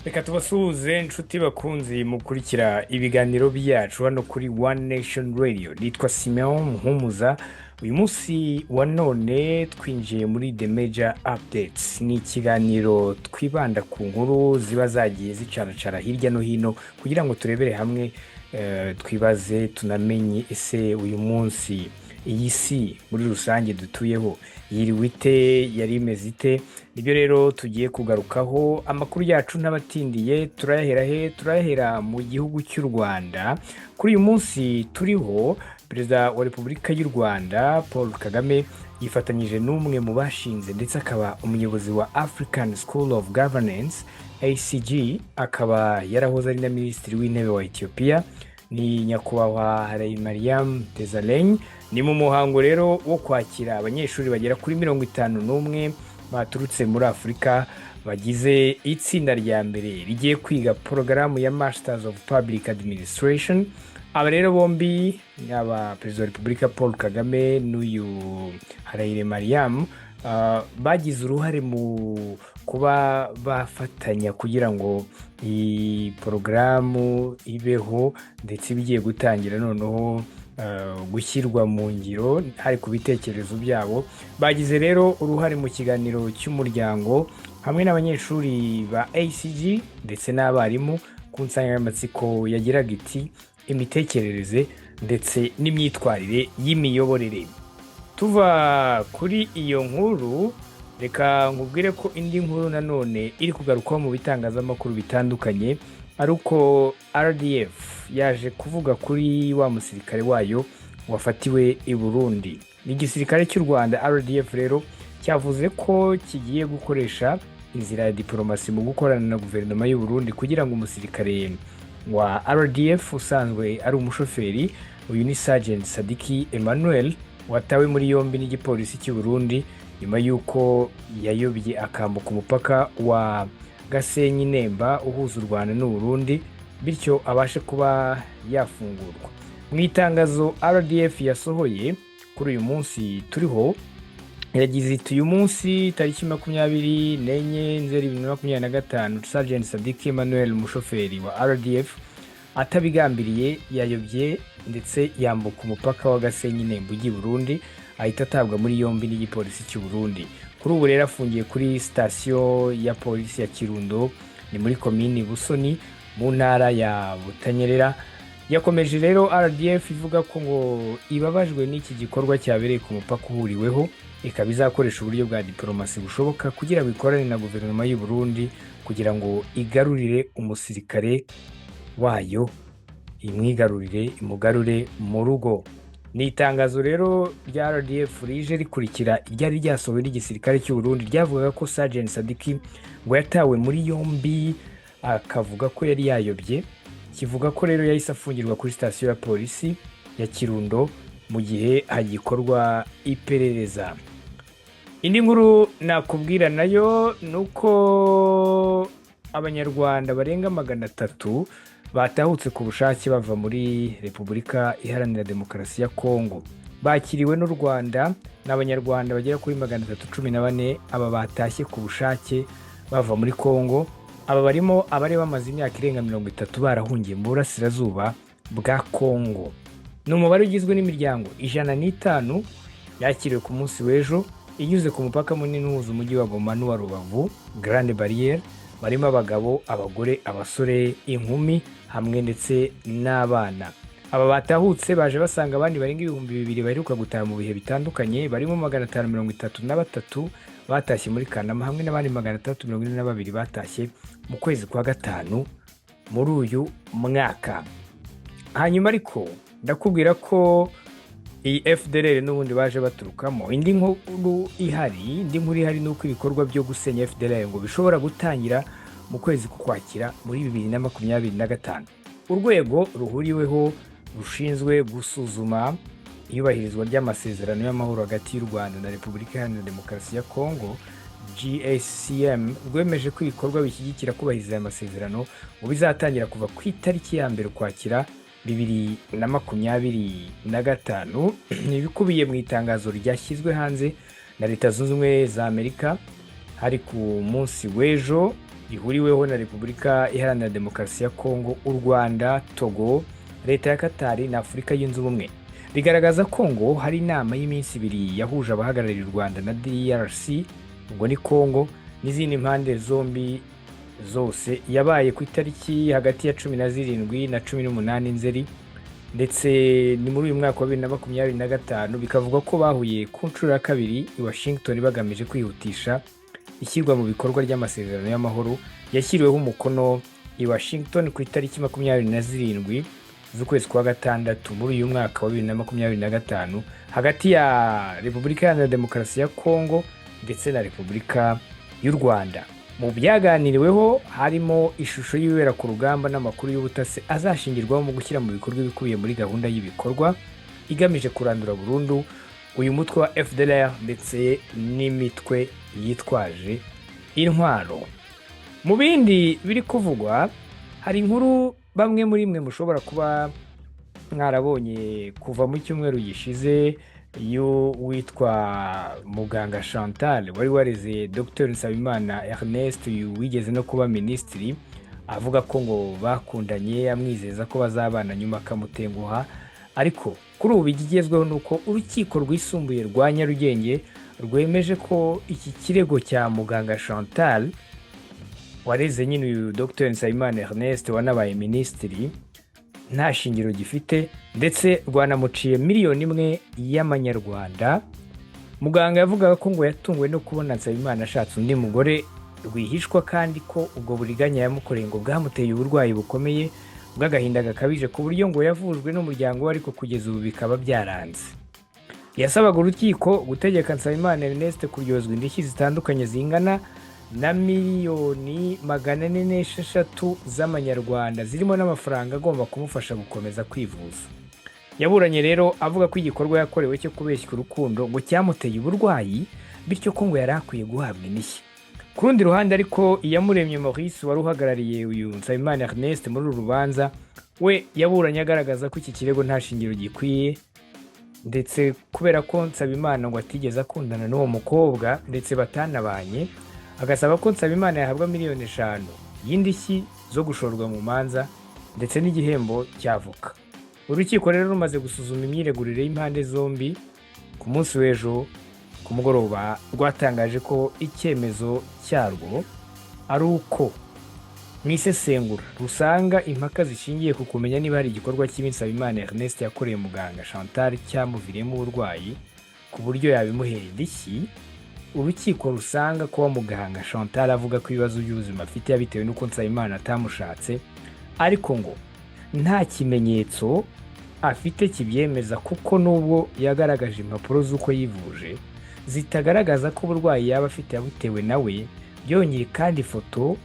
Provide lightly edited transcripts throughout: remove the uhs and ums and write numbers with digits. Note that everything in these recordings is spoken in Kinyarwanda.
Reka tubasuhuze, inshuti bakunzi mukurikira ibiganiro byacu hano kuri One Nation Radio. Nitwa Simeon Muhumuza. Uyu munsi wa none twinjiye muri The Major Updates. Ni ikiganiro twibanda ku nkuru ziba zagiye zicaracara hirya no hino kugira ngo turebere hamwe, twibaze, tunamenye ese uyu munsi iyi si muri rusange dutuyeho yiriwe ite, yari imeze ite? Nibyo rero tugiye kugarukaho. Amakuru yacu n'abatindiye turayahera he? Turayahera mu gihugu cy'u Rwanda. Kuri uyu munsi turiho, Perezida wa Repubulika y'u Rwanda Paul Kagame yifatanyije n'umwe mu bashinze ndetse akaba umuyobozi wa African School of Governance, ACG, akaba yarahoze ari na Minisitiri w'Intebe wa Ethiopia, ni Nyakubahwa Hailemariam Desalegn. Ni mu muhango rero wo kwakira abanyeshuri bagera kuri 51 baturutse muri Afurika, bagize itsinda rya mbere rigiye kwiga porogaramu ya Masters of Public Administration. Aba rero bombi, yaba Perezida wa Repubulika Paul Kagame n'uyu Hailemariam, bagize uruhare mu kuba bafatanya kugira ngo iyi porogaramu ibeho, ndetse ibigiye gutangira noneho gushyirwa mu ngiro hari ku bitekerezo byabo. Bagize rero uruhare mu kiganiro cy'umuryango hamwe n'abanyeshuri ba ACG ndetse n'abarimu ku nsanganyamatsiko yagiraga iti: "Imitekerereze ndetse n'imyitwarire y'imiyoborere." Tuva kuri iyo nkuru, reka nkubwire ko indi nkuru nanone iri kugarukwaho mu bitangazamakuru bitandukanye ari uko RDF yaje kuvuga kuri wa musirikare wayo wafatiwe i Burundi. Ni igisirikare cy'u Rwanda RDF rero cyavuze ko kigiye gukoresha inzira ya diporomasi mu gukorana na guverinoma y'u Burundi kugira ngo umusirikare wa RDF usanzwe ari umushoferi, uyu ni Sergeant Sadiki Emmanuel, watawe muri yombi n'igipolisi cy'u Burundi nyuma y'uko yayobye akambuka umupaka wa Gasenyi Nemba uhuza u Rwanda n'u Burundi, bityo abashe kuba yafungurwa. Mu itangazo RDF yasohoye kuri uyu munsi turiho, yagize iti: "Uyu munsi tariki 24 Nzeri 2025, Sergeant Sadiki Emmanuel, umushoferi wa RDF, atabigambiriye yayobye ndetse yambuka umupaka wa Gasenyi Nemba ujya i Burundi, ahita atabwa muri yombi n'igipolisi cy'u Burundi. Kuri ubu rero afungiye kuri sitasiyo ya polisi ya Kirundo, ni muri komini Busoni mu ntara ya Butanyerera." Yakomeje rero RDF ivuga ko ngo ibabajwe n'iki gikorwa cyabereye ku mupaka uhuriweho, ikaba izakoresha uburyo bwa diporomasi bushoboka kugira ngo ikorane na guverinoma y'u Burundi kugira ngo igarurire umusirikare wayo, imwigarurire, imugarure mu rugo. Ni itangazo rero rya RDF rije rikurikira iryari ryasohowe n'igisirikare cy'u Burundi ryavugaga ko Sergeant Sadiki ngo yatawe muri yombi akavuga ko yari yayobye. Kivuga ko rero yahise afungirwa kuri sitasiyo ya polisi ya Kirundo mu gihe hagikorwa iperereza. Indi nkuru nakubwira nayo ni uko Abanyarwanda barenga 300 batahutse ku bushake bava muri Repubulika Iharanira Demokarasi ya Kongo, bakiriwe n'u Rwanda. Ni Abanyarwanda bagera kuri 314 aba batashye ku bushake bava muri Kongo. Aba barimo abari bamaze imyaka irenga 30 barahungiye mu burasirazuba bwa Kongo. Ni umubare ugizwe n'imiryango 105 yakiriwe ku munsi w'ejo inyuze ku mupaka munini uhuza umujyi wa Goma n'uwa Rubavu, Grande Barrière. Barimo abagabo, abagore, abasore, inkumi hamwe ndetse n'abana. Aba batahutse baje basanga abandi barenga 2000 baheruka gutaha mu bihe bitandukanye, barimo 533 batashye muri Kanama hamwe n'abandi 642 batashye mu kwezi kwa gatanu muri uyu mwaka. Hanyuma ariko ndakubwira ko iyi FDLR n'ubundi baje baturukamo. Indi nkuru ihari ni uko ibikorwa byo gusenya FDLR ngo bishobora gutangira mu kwezi k'Ukwakira muri 2025. Urwego ruhuriweho rushinzwe gusuzuma iyubahirizwa ry'amasezerano y'amahoro hagati y'u Rwanda na Repubulika Iharanira Demokarasi ya Kongo, GSCM, rwemeje ko ibikorwa bishyigikira kubahiriza aya masezerano ngo bizatangira kuva ku itariki ya 1 Ukwakira 2025. Ni ibikubiye mu itangazo ryashyizwe hanze na Leta Zunze Ubumwe za Amerika hari ku munsi w'ejo. Rihuriweho na Repubulika Iharanira Demokarasi ya Kongo, u Rwanda, Togo, Leta ya Katari na Afurika Yunze Ubumwe, rigaragaza ko ngo hari inama y'iminsi 2 yahuje abahagarariye u Rwanda na DRC, ubwo ni Kongo, n'izindi mpande zombi zose, yabaye ku itariki hagati ya 17 na 18 Nzeri, ndetse ni muri uyu mwaka wa 2025. Bikavuga ko bahuye ku nshuro ya kabiri i Washington bagamije kwihutisha ishyirwa mu bikorwa ry'amasezerano y'amahoro yashyiriweho umukono i Washington ku itariki 27 z'ukwezi kwa gatandatu muri uyu mwaka wa 2025 hagati ya Repubulika Iharanira Demokarasi ya Kongo ndetse na Repubulika y'u Rwanda. Mu byaganiriweho harimo ishusho y'ibibera ku rugamba n'amakuru y'ubutasi azashingirwaho mu gushyira mu bikorwa ibikubiye muri gahunda y'ibikorwa igamije kurandura burundu uyu mutwe wa FDLR ndetse n'imitwe yitwaje intwaro. Mu bindi biri kuvugwa, hari inkuru bamwe muri mwe mushobora kuba mwarabonye kuva mu cyumweru gishize y'uwitwa muganga Chantal wari wareze Dr Nsabimana Ernest, uyu wigeze no kuba minisitiri, avuga ko ngo bakundanye amwizeza ko bazabana, nyuma akamutenguha. Ariko kuri ubu ikigezweho ni uko Urukiko Rwisumbuye rwa Nyarugenge rwemeje ko iki kirego cya muganga Chantal wareze nyine uyu Dr Nsabimana Ernest wanabaye minisitiri nta shingiro gifite, ndetse rwanamuciye miliyoni 1 y'amanyarwanda. Muganga yavugaga ko ngo yatunguwe no kubona Nsabimana ashatse undi mugore rwihishwa, kandi ko ubwo buriganya yamukoreye ngo bwamuteye uburwayi bukomeye bw'agahinda gakabije, ku buryo ngo yavujwe n'umuryango we, ariko kugeza ubu bikaba byaranze. Yasabaga urukiko gutegeka Nsabimana Ernest kuryozwa indishyi zitandukanye zingana na miliyoni 406 z'amanyarwanda, zirimo n'amafaranga agomba kumufasha gukomeza kwivuza. Yaburanye rero avuga ko igikorwa yakorewe cyo kubeshywa urukundo ngo cyamuteye uburwayi, bityo ko ngo yari akwiye guhabwa indishyi. Ku rundi ruhande ariko, Iyamuremye Maurice wari uhagarariye uyu Nsabimana Ernest muri uru rubanza, we yaburanye agaragaza ko iki kirego nta shingiro gikwiye, ndetse kubera ko Nsabimana ngo atigeze akundana n'uwo mukobwa ndetse batanabanye, agasaba ko Nsabimana yahabwa miliyoni 5 y'indishyi zo gushorwa mu manza ndetse n'igihembo cy'avoka. Urukiko rero rumaze gusuzuma imyiregurire y'impande zombi, ku munsi w'ejo ku mugoroba rwatangaje ko icyemezo cyarwo ari uko mu isesengura rusanga impaka zishingiye ku kumenya niba hari igikorwa kibi Nsabimana Ernest yakoreye muganga Chantal cyamuviriyemo uburwayi ku buryo yabimuhera indishyi. Urukiko rusanga kuba muganga Chantal avuga ko ibibazo by'ubuzima afite yabitewe n'uko Nsabimana atamushatse, ariko ngo nta kimenyetso afite kibyemeza, kuko nubwo yagaragaje impapuro z'uko yivuje zitagaragaza ko uburwayi yaba afite yabutewe nawe. Byongeye kandi, ifoto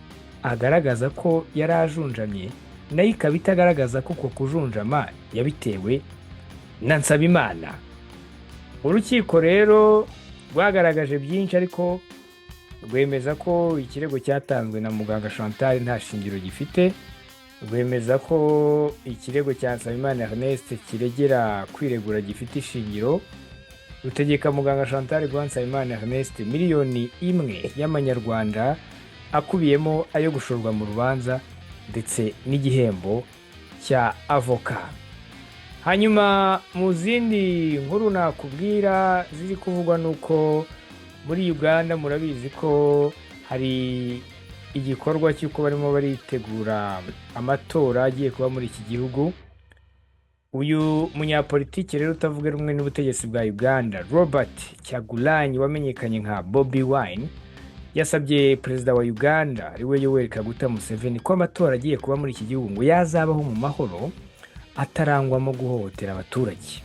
agaragaza ko yari ajunjamye nayo ikaba itagaragaza ko uko kujunjama yabitewe na Nsabimana. Urukiko rero rwagaragaje byinshi, ariko rwemeza ko ikirego cyatanzwe na muganga Chantal nta shingiro gifite, rwemeza ko ikirego cya Nsabimana Ernest kiregera kwiregura gifite ishingiro, rutegeka muganga Chantal guha Nsabimana Ernest miliyoni 1 y'amanyarwanda akubiyemo ayo gushorwa mu rubanza ndetse n'igihembo cya avoka. Hanyuma mu zindi nkuru nakubwira ziri kuvugwa ni uko muri Uganda murabizi ko hari igikorwa cy'uko barimo baritegura amatora agiye kuba muri iki gihugu. Uyu munyapolitiki rero utavuga rumwe n'ubutegetsi bwa Uganda, Robert Kyagulanyi wamenyekanye nka Bobi Wine, yasabye perezida wa Uganda ariwe Yoweri Kaguta Museveni ko amatora agiye kuba muri iki gihugu ngo yazabaho mu mahoro, atarangwamo guhohotera abaturage.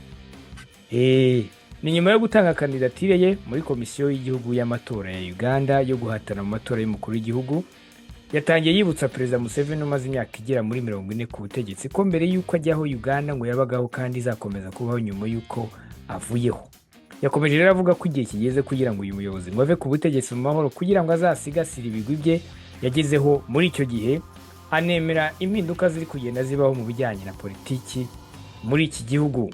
Ni nyuma yo gutanga kandidatire ye muri Komisiyo y'Igihugu y'Amatora ya Uganda yo guhatana mu matora y'umukuru w'igihugu. Yatangiye yibutsa Perezida Museveni umaze imyaka igera muri 40 ku butegetsi ko mbere y'uko ajyaho Uganda ngo yabagaho kandi izakomeza kubaho nyuma y'uko avuyeho. Yakomeje rero avuga ko igihe kigeze kugira ngo uyu muyobozi ngo ave ku butegetsi mu mahoro, kugira ngo azasigasire ibigwi bye yagezeho muri icyo gihe, anemera impinduka ziri kugenda zibaho mu bijyanye na politiki muri iki gihugu.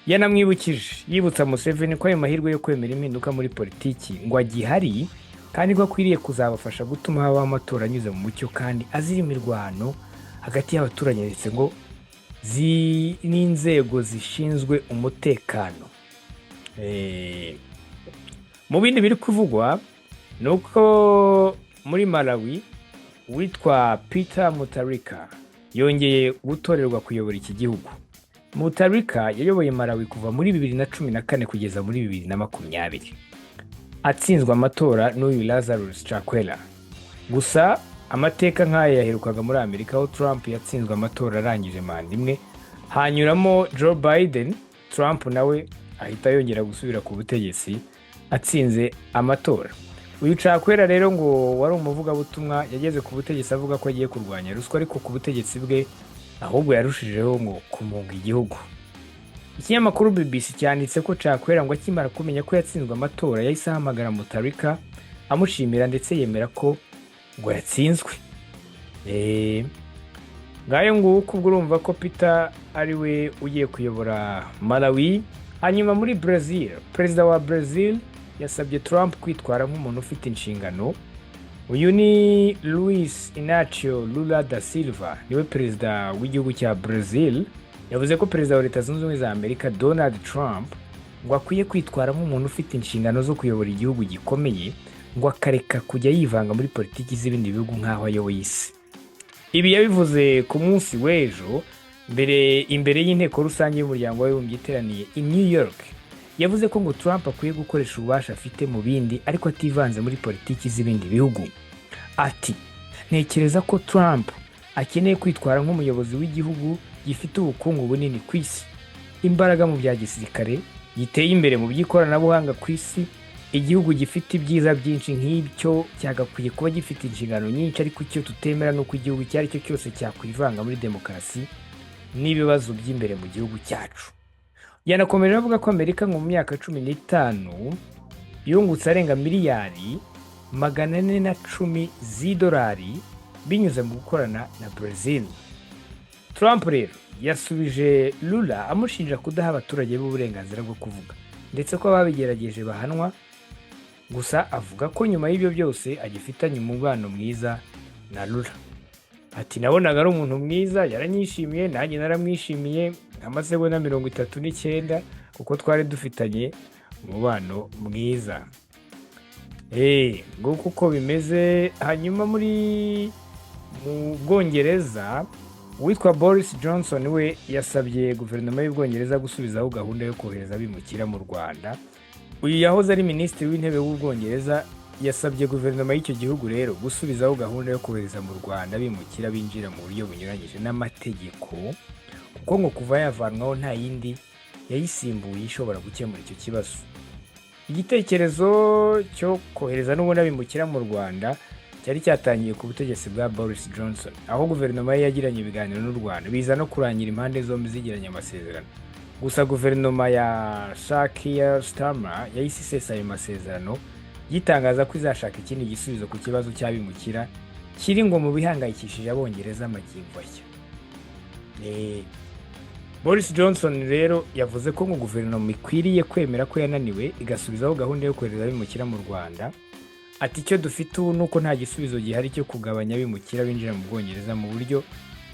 Yanamwibukije, yibutsa Museveni ko ayo mahirwe yo kwemera impinduka muri politiki ngo agihari, kandi ko Kandi ko akwiriye kuzabafasha gutuma habaho amatora anyuze mu mucyo kandi azira imirwano hagati y'abaturage, ndetse ngo n'inzego zishinzwe umutekano. Mu bindi biri kuvugwa ni uko muri Malawi uwitwa Peter Mutharika yongeye gutorerwa kuyobora iki gihugu. Mutharika yayoboye Malawi kuva muri 2014 kugeza muri 2020, atsinzwe amatora n'uyu Lazarus Chakwera. Gusa amateka nk'aya yaherukaga muri Amerika, aho Trump yatsinzwe amatora arangije manda imwe, hanyuramo Joe Biden, Trump nawe ahita yongera gusubira ku butegetsi atsinze amatora. Uyu Chakwera rero ngo wari umuvugabutumwa, yageze ku butegetsi avuga ko agiye kurwanya ruswa, ariko ku butegetsi bwe ahubwo yarushijeho ngo kumunga igihugu. Ikinyamakuru BBC cyanditse ko Chakwera ngo akimara kumenya ko yatsinzwe amatora yahise ahamagara Mutharika amushimira, ndetse yemera ko ngo yatsinzwe. Ngayo nguko, ubwo urumva ko Peter ari we ugiye kuyobora Malawi. Hanyuma muri Brazil, perezida wa Brazil yasabye Trump kwitwara nk'umuntu ufite inshingano. Uyu ni Luis Inacio Lula da Silva, niwe perezida w'igihugu cya Brazil. Yavuze ko perezida wa Leta Zunze Ubumwe za Amerika Donald Trump ngo akwiye kwitwara nk'umuntu ufite inshingano zo kuyobora igihugu gikomeye, ngo akareka kujya yivanga muri politiki z'ibindi bihugu nk'aho ayoboye isi. Ibi yabivuze ku munsi w'ejo mbere imbere y'inteko rusange y'Umuryango w'Abibumbye iteraniye i New York. Yavuze ko ngo Trump akwiye gukoresha ububasha afite mu bindi, ariko ativanze muri politiki z'ibindi bihugu. Ati: "Ntekereza ko Trump akeneye kwitwara nk'umuyobozi w'igihugu gifite ubukungu bunini ku isi, imbaraga mu bya gisirikare, giteye imbere mu by'ikoranabuhanga ku isi. Igihugu gifite ibyiza byinshi nk'ibyo cyagakwiye kuba gifite inshingano nyinshi, ariko icyo tutemera ni uko igihugu icyo ari cyo cyose cyakwivanga muri demokarasi n'ibibazo by'imbere mu gihugu cyacu." Yanakomeje avuga ko Amerika ngo mu myaka 15 yungutse arenga miliyari 410 z'idolari binyuze mu gukorana na Brazil. Trump rero yasubije Lula amushinja kudaha abaturage be uburenganzira bwo kuvuga, ndetse ko ababigerageje bahanwa. Gusa avuga ko nyuma y'ibyo byose agifitanye umubano mwiza na Lula. Ati: "Nabonaga ari umuntu mwiza, yaranyishimiye, nanjye naramwishimiye amasegonda 39, kuko twari dufitanye umubano mwiza." Nguko uko bimeze. Hanyuma mu Bwongereza, uwitwa Boris Johnson we yasabye guverinoma y'Ubwongereza gusubizaho gahunda yo kohereza abimukira mu Rwanda. Uyu yahoze ari minisitiri w'intebe w'Ubwongereza, yasabye guverinoma y'icyo gihugu rero gusubizaho gahunda yo kohereza mu Rwanda abimukira binjira mu buryo bunyuranyije n'amategeko, kuko ngo kuva yavanwaho nta yindi yayisimbuye ishobora gukemura icyo kibazo. Igitekerezo cyo kohereza n'ubundi abimukira mu Rwanda cyari cyatangiye ku butegetsi bwa Boris Johnson, aho guverinoma ye yagiranye ibiganiro n'u Rwanda, biza no kurangira impande zombi zigiranye amasezerano. Gusa guverinoma ya Sir Keir Starmer yahise isesa ayo masezerano, yitangaza ko izashaka ikindi gisubizo ku kibazo cy'abimukira kiri ngo mu bihangayikishije Abongereza magingo aya. Boris Johnson rero yavuze ko ngo guverinoma ikwiriye kwemera ko yananiwe, igasubizaho gahunda yo kohereza abimukira mu Rwanda. Ati: "Icyo dufite ubu ni uko nta gisubizo gihari cyo kugabanya abimukira binjira mu Bwongereza mu buryo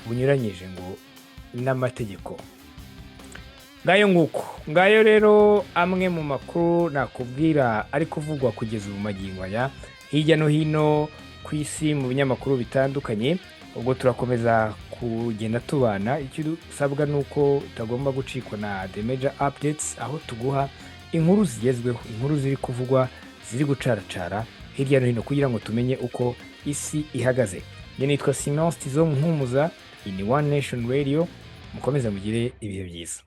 bunyuranyije ngo n'amategeko." Ngayo nguko, ngayo rero amwe mu makuru nakubwira ari kuvugwa kugeza ubu magingo aya hirya no hino ku isi mu binyamakuru bitandukanye. Ubwo turakomeza kugenda tubana. Icyo usabwa ni uko utagomba gucikwa na The Major Updates, aho tuguha inkuru zigezweho, inkuru ziri kuvugwa, ziri gucaracara hirya no hino, kugira ngo tumenye uko isi ihagaze. Njye nitwa Simon Stizo Muhumuza, iyi ni One Nation Radio. Mukomeze mugire ibihe byiza.